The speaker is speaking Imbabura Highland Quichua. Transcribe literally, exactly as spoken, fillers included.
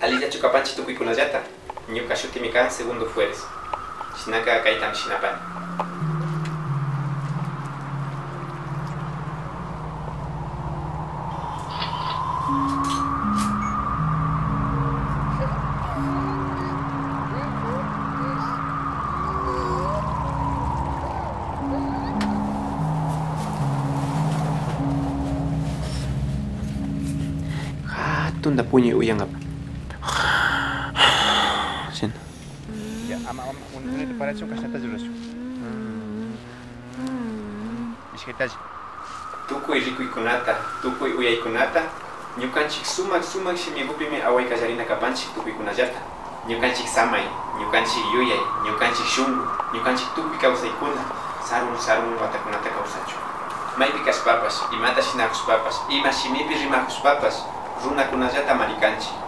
Allillachu kapanchik tukuykunallata? Ñuka shutimi kan Segundo Fueres. Shinaka kaytami shinapani. Hatunta puñuy uyankapak. Shina. Ya, ama, ama, un, un parachun kashnata rurashun. Ishkaytalla. Tukuy rikuykunata, tukuy uyaykunata, ñukanchik sumak, sumak shimigupimi away kallarina kapanchik tukuykunallata. Ñukanchik samay, ñukanchik yuyay, ñukanchik shunku, ñukanchik tukuy kawsaykuna sarun, sarun watakunata kawsachun. Maypi kashpapash, imata shinakushpapash, ima shimipi rimakushpapash, runakunallata marikanchik.